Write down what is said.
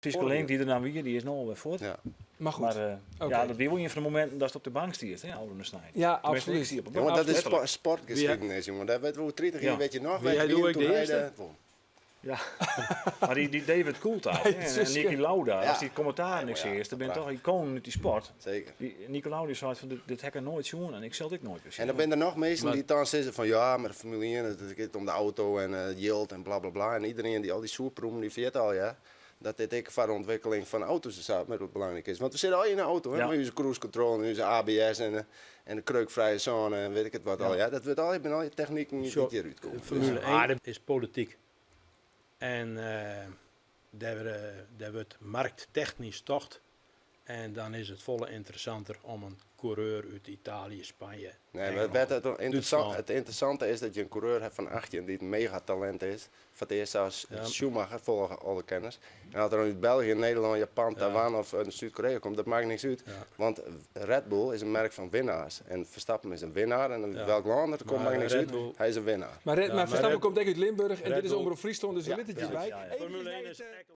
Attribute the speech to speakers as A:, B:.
A: Fryske link dy't der dan wie, dy is no alwer fuort.
B: Ja.
C: Maar goed.
A: Mar
C: Oké.
A: ja, dat wie wol ien fan de mominten datst op de bank stiest, hè, ôfrûne snein.
C: Ja,
A: Tenminste, ik
C: absoluut.
A: stie op de bank.
B: Jongen, dat is
A: Letterlik.
B: sportgeschiedenis, jongen. Daar weten we oer 30 jaar,
A: Ja.
B: weet je nog,
D: Wie
B: weet
D: hij
B: je
D: doe ik
B: toen
D: de
B: hij
D: eerste?
B: won.
A: Ja. Maar die David Coulthard, hè, en
C: Suske.
A: Niki Lauda,
B: Ja.
A: als die commentaar niks
B: Ja,
A: eerst, dan ben je toch
B: prachtig.
A: iconen uit die sport.
B: Zeker.
A: Die Niki Lauda zei van, dit heb ik nooit zien en ik zal het ook nooit meer zien.
B: En dan zijn er nog mensen
D: Maar-
B: die dan zeggen van ja, maar de Formule 1, het gaat om de auto en het yield en bla bla bla. En iedereen die al die soerproemen, die vindt al ja, dat dit ook voor de ontwikkeling van auto's en zo met wat belangrijk is. Want we zitten al in een auto, hè,
A: Ja.
B: met onze cruise control en onze ABS en de kreukvrije zone en weet ik het wat al. Ja, dat wordt al, ik ben al je technieken die
D: Zo,
B: hieruit komen.
D: De Formule
B: Dus,
D: 1 is politiek. En daar wordt markttechnisch tocht. En dan is het volle interessanter om een coureur uit Italië, Spanje.
B: Nee, maar het,
D: Duitsland.
B: het interessante is dat je een coureur hebt van 18 die het megatalent is. Voor het eerst zelfs
D: Ja.
B: Schumacher, volgen alle kenners. En als er dan uit België, Nederland, Japan, Taiwan of Zuid-Korea komt, dat maakt niks uit.
D: Ja.
B: Want Red Bull is een merk van winnaars. En Verstappen is een winnaar. En uit
D: Ja.
B: welk land er komt,
D: Maar
B: maakt niks
D: Red
B: uit.
D: Bull-
B: Hij is een winnaar
C: Maar,
D: Ja,
C: maar
D: maar
C: Verstappen
D: Red-
C: komt echt uit Limburg en
D: Red
C: dit is
D: Bull-
C: Omroep Friesland, dus
B: Ja,
C: een littertje
B: precies.
C: bij.
A: Ja, ja.
C: Even
D: Formule 1
C: naar
D: is
C: het,